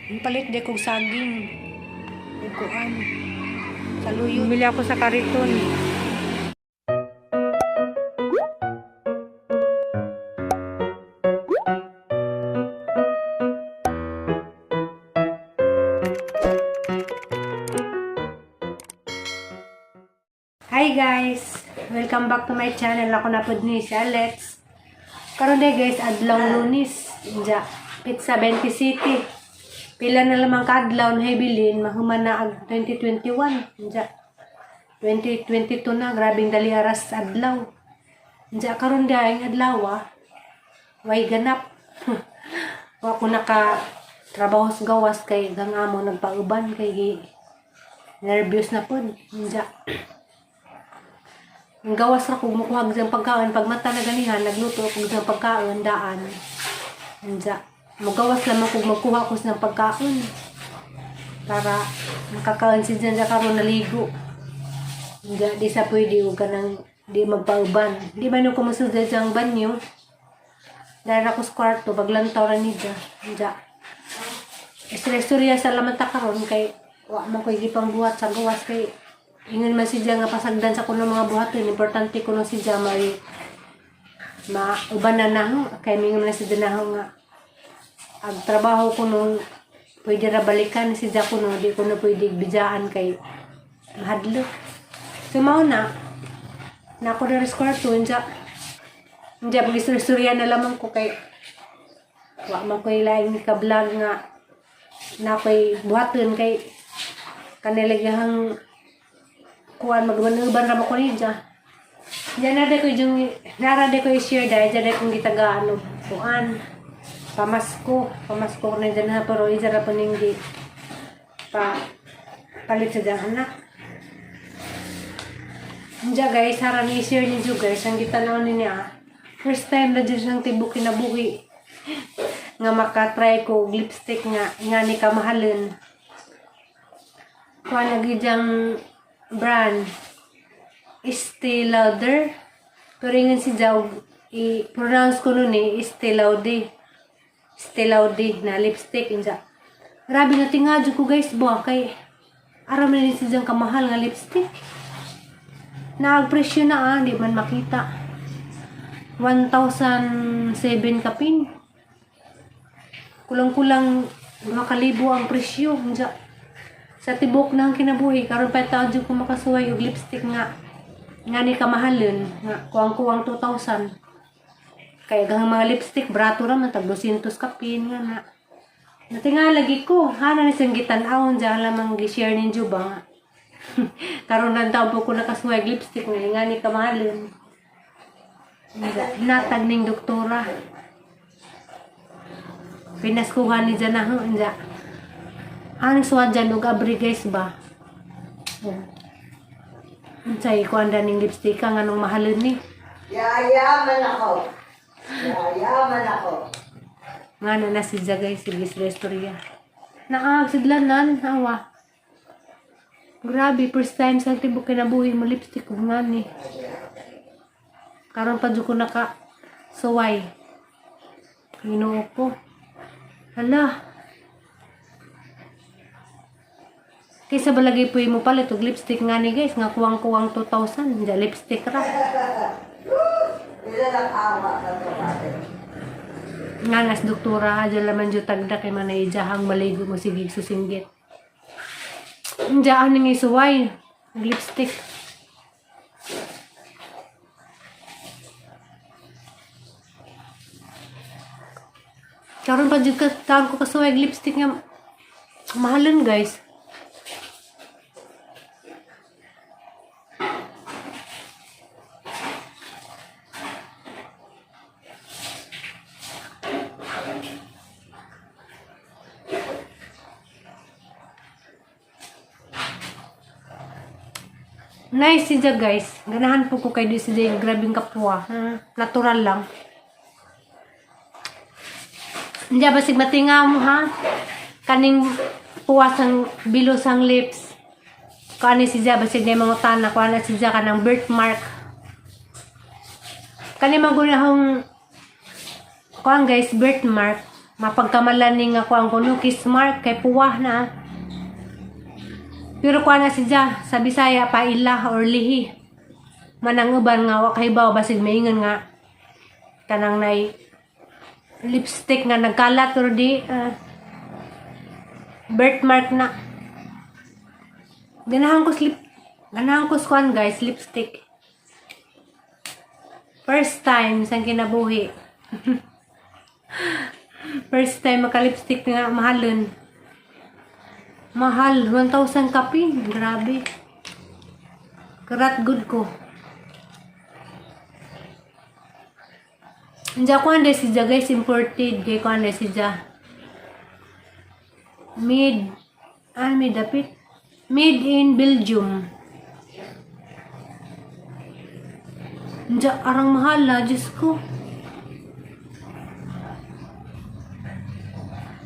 Palit di kog saging. Ug kuan. Saluyo. Bumili ako sa kariton. Hi guys! Welcome back to my channel. Ako na pod ni si Alex. Karon day guys, adlaw Lunes. Inja, Pizza 20 City. Pila na lamang kaadlaw na hibilin, mahuman na ag 2021. Inja. 2022 na, grabing dali aras adlaw. Inja karon day ang adlaw ah. Way ganap. Wa ko naka trabaho sa gawas kay gang amo nagpauban kay nervous na pod. Inja. Ang gawas ra kog mukuha og pagkaon pag mata na ganihan nagluto ako og pagkaon daan. Anja, mugawas lamang kog magkuha ko sa pagkaon para makakaon si Janja karon naligo. Anja, di sa pwede og kanang di magpauban. Di man ko mosulod sa banyo. Dahil ako sa kwarto, baglantaw ra ni Ja. Anja. Istorya sa laman ta karon kay wa man ko'y gipang buhat sa gawas kay ingon man si Ja nga pasagdan sa kuno mga buhaton, importante kuno si Ja may mauban na naho kay mingon man si Ja naho nga ang trabaho ko nung pwede ra balikan si Ja kuno di ko na pwede bidjaan kay mahadlok. So mao na na ako na sa kwarto, unja unja mag-istorya na lamang ko kay wa man ko'y laing ka vlog nga na ko'y buhaton kay kanilagahang kuan magmanuban ra mo ko niya. Diyan na ko yung nara ko i-share dahil dyan kong gitagaan og kuan pamasko pamasko ko na dyan ha, pero isa ra po ning gi pa palit sa dyan anak. Diyan guys, hara ni i-share ninyo guys, ang gitanaw ni niya. First time na dyan siyang tibok kinabuhi nga makatry ko og lipstick nga nga ni kamahalin. Kuan lagi diyang brand Estee Lauder. Pero ingon si Jaw, i-pronounce ko nun eh, Estee Lauder. Estee Lauder na lipstick. Inja. Grabe na tinga ko guys, buha kay aram na ni si Jang kamahal nga lipstick. Naagpresyo na ah, di man makita. 1,007 kapin. Kulang-kulang 2,000 ang presyo. Inja. Sa tibok ng kinabuhi, karon pa taon jud ko makasuway og lipstick nga nga ni kamahalon nga kuwang-kuwang 2,000. Kaya gang mga lipstick brato ra man tag 200 kapin nga na. Natinga lagi ko, hana ni siyang gitan-awon diyan lamang gi-share ninyo ba nga. Karon lang taon po ko nakasuway og lipstick nga nga ni kamahalon. Natag ning doktora. Pinaskuhan ni dyan na ho, inja. Ang suwad dyan, og abri guys ba? Oh. Unsay kuan ning lipstick ka nga nung mahalon ni. Yayaman ako. Yayaman ako. Nga na na si Jagay, sige sa istorya. Naag, sidlanan, awa. Grabe, first time sa tibok kinabuhi mo lipstick ko nga ni. Karon pa jud ko naka suway. Ginoo ko. Hala. Kaysa balagay po mo palit og lipstick nga ni guys, nga kuwang-kuwang 2,000, ja lipstick ra. Ilan ang awa ka ate? Nga nas doktora, adya laman jud tagda kay manay ijahang maligo mo sige susinggit. Diyan ang isuway, og lipstick. Karon pa jud ka taon ko kasuway og lipstick nga mahalon guys. Nice siya guys. Ganahan po ko kay di siya yung grabing kapwa. Natural lang. Hindi basig matinga mo ha. Kaning puwas ang bilos ang lips. Kani si Ja basig na mga tana kuha na si Ja kanang birthmark. Kani magunahong kuan guys birthmark. Mapagkamalan ni nga kuang kuno kiss mark kay puwah na. Pero kuan na siya sa Bisaya paila or lihi. Manang uban nga wa kahibaw, basig maingon nga kanang nay lipstick nga nagkalat or di birthmark na. Ganahan ko sa kuan, guys, lipstick. First time sa kinabuhi. First time maka-lipstick nga mahalon. Mahal, 1,000 kapin. Grabe. Karat good ko. Andiyan ko ande si Ja, guys, imported. Kay ko ande si Ja. Made, made dapit. Made in Belgium. Andiyan, arang mahal na, Diyos ko.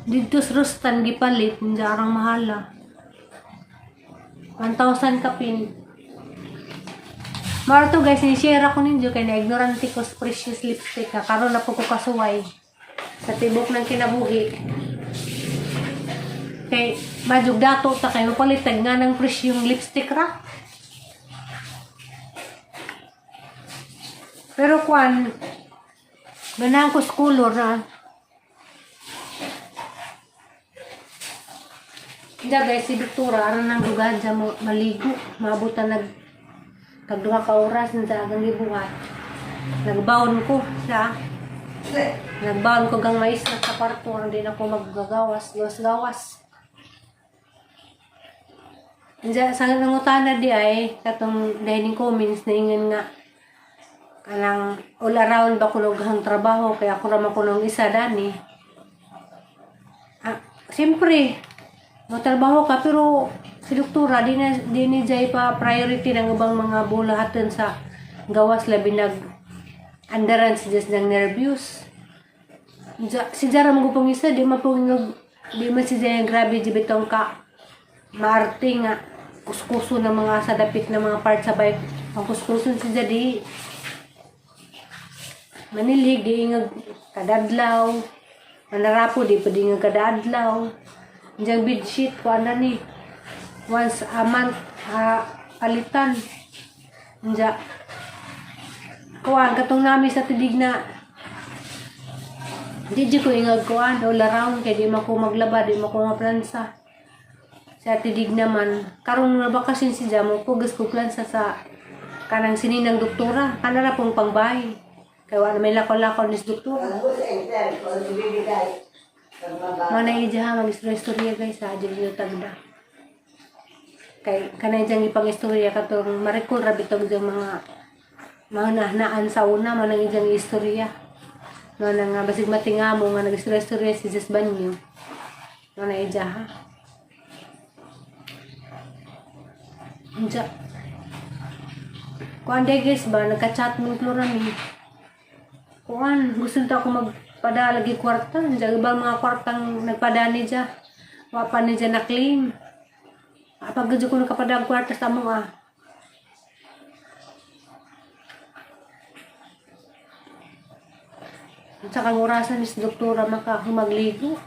Dito sa Rustan gipalit, andiyan arang mahal ah. 1,000 kapin. Mara to, guys, ni-share ako ninyo kay na ignorante ko sa precious lipstick na karon na po ko kasuway sa tibok ng kinabuhi. Kay majug dato ta kay mapalit tag nga ng presyong lipstick ra. Pero kwan, ganahan ko sa color na. Diya guys, si Victoria, aran nang dugahan siya mo maligo. Maabutan nag kag 2 ka oras sa agang gibuhat. Nagbaon ko sa nagbaon ko gang mais na sa kwarto, hindi na ko maggagawas, gawas-gawas. Diya, sa nangutana di ay katong dining comments na ingon nga kanang all around ba kuno ang trabaho kaya ako raman kuno ang isa dani. Ah, siyempre, mo trabaho ka pero si doktora di ni jay pa priority ng ubang mga bulahaton sa gawas, labi nag andaran si Jess ng nervous. Si Jara mo pong isa di mapungog, di man si Jay grabe di bitong ka maarte nga kuskuso ng mga sa dapit ng mga part sa bike ang kuskuson si Jadi manilhig di ingag kadadlaw, manarapo di pa di ingag kadadlaw. Diyang bedsheet ko ana ni once a month palitan. Diya kuan katong nami sa tidig na di ko ingag kuan all around kay di man ko maglaba, di man ko maplansa. Sa tidig naman karon nga bakasyon si Jamo ko ko plansa sa kanang sininang doktora kanara pong pangbahay kay wa na may lakaw-lakaw ni doktora. Alam ko sa Intel, kung ano ibibigay. Pag mababa. Mana ija mag istorya guys sa adyo dito tagda. Kay kanay diyang ipang istorya katong marekol ra bitog diyang mga nahnaan sa una man ang ijang istorya. Mana nga basig matingamo nga nag-istorya-istorya si Jess Banyo. Mana ija ha. Ija. Kuan day guys ba nagka-chat mo mi. Kuan gusto ta ako magpada lagi kwarta. Diyan ibang mga kwartang nagpada ni dya. Wa pa ni dya na-claim. Pag gudyo ko nakapada ang kwarta sa mo ah. At saka ang orasan is doktora maka humagligo.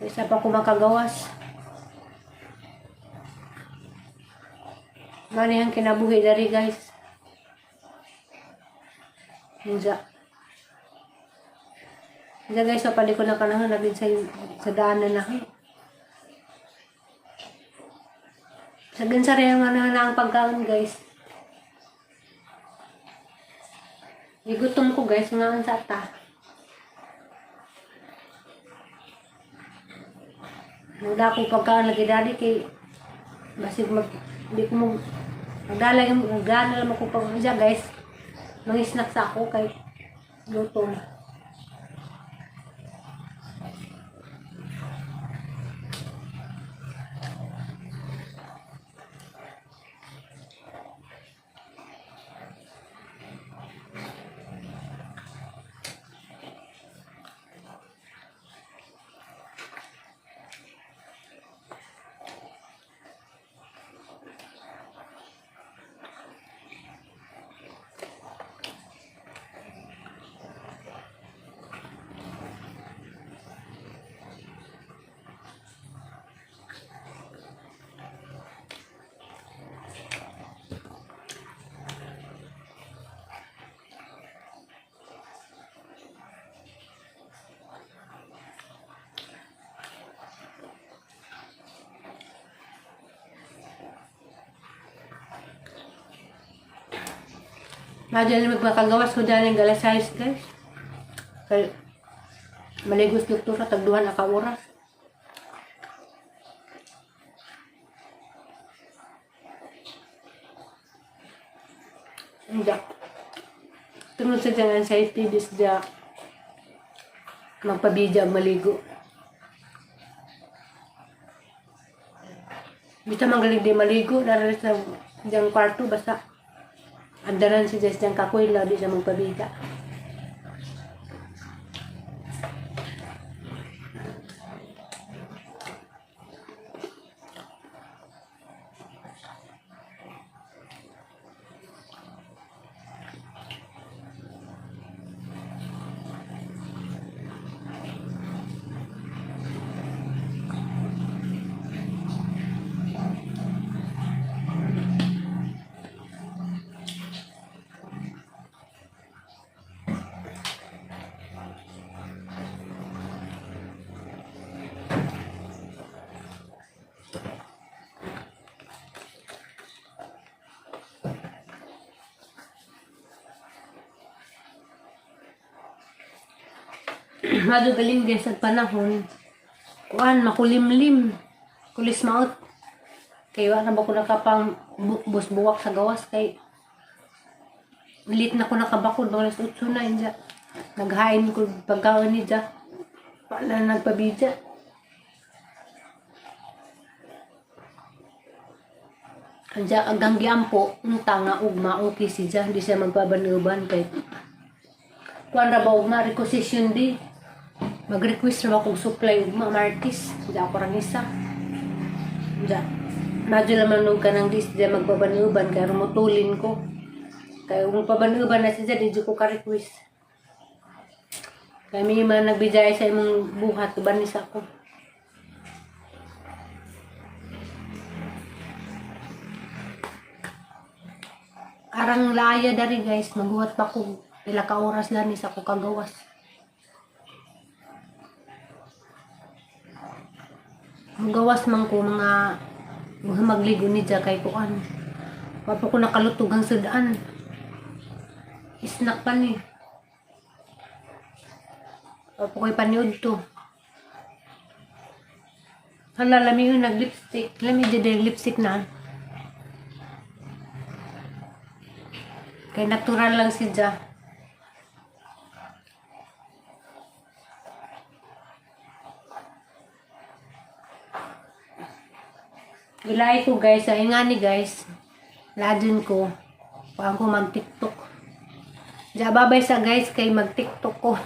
Isa pa ko makagawas. Mani ang kinabuhi dari, guys. Inja. Inja guys, so pali ko na kanahon nabin sa daanan na. Sa gansa rin ang ano na ang pagkaon, guys. Gigutom ko, guys, nga ang sa ta. Nagda ko pagkaon lagi dali kay basig mag di ko mag magdala yung magdala lang ako pag siya, guys. Mangisnak sa ako kay gutom. Madyan magpakagawas ko dyan ng alas 6, guys. Kay maligos doktora, tagduhan na ka oras. Hindi. Tungod sa dyan anxiety, dis dya magpabidya ang maligo. Bisa magaling di maligo, naralis sa diyang kwarto, basta andaran si Jess diyang kakwela, di siya magpabida. Mado galing din sa panahon. Kuan, makulimlim. Kulis maot. Kay wa na ba ko nakapang busbuwak sa gawas kay late na ko nakabakod mga alas 8 na inja. Naghain ko pagkaon ni ja. Wala na nagpabidya. Anja agang giampo unta nga ugma okay si ja, hindi siya magpabanuban kay kuan ra ba ugma requisition di. Mag-request ra ba kog supply ugma Martis, di ako rang isa. Ja. Medyo naman nung kanang dis di magpabanuban kay rumutulin ko. Kay kung pabanuban na siya di jud ko ka-request. Kay may man nagbijay sa imong buhat uban ni sa ako. Arang laya dari guys, magbuhat pa ko pila ka oras lang sa ko kagawas. Mugawas man ko mga mga magligo ni dya kay kuan. Wa pa ko nakalutog ang sudan. Snack pa ni. Wa pa ko'y paniud to. Hala, lami yun, nag-lipstick. Lami dyan yung lipstick na. Kay natural lang si Ja. Ilay ko guys, ay nga ni guys. Ladin ko. Kuhaan ko mag-TikTok. Ja, babay sa guys kay mag-TikTok ko.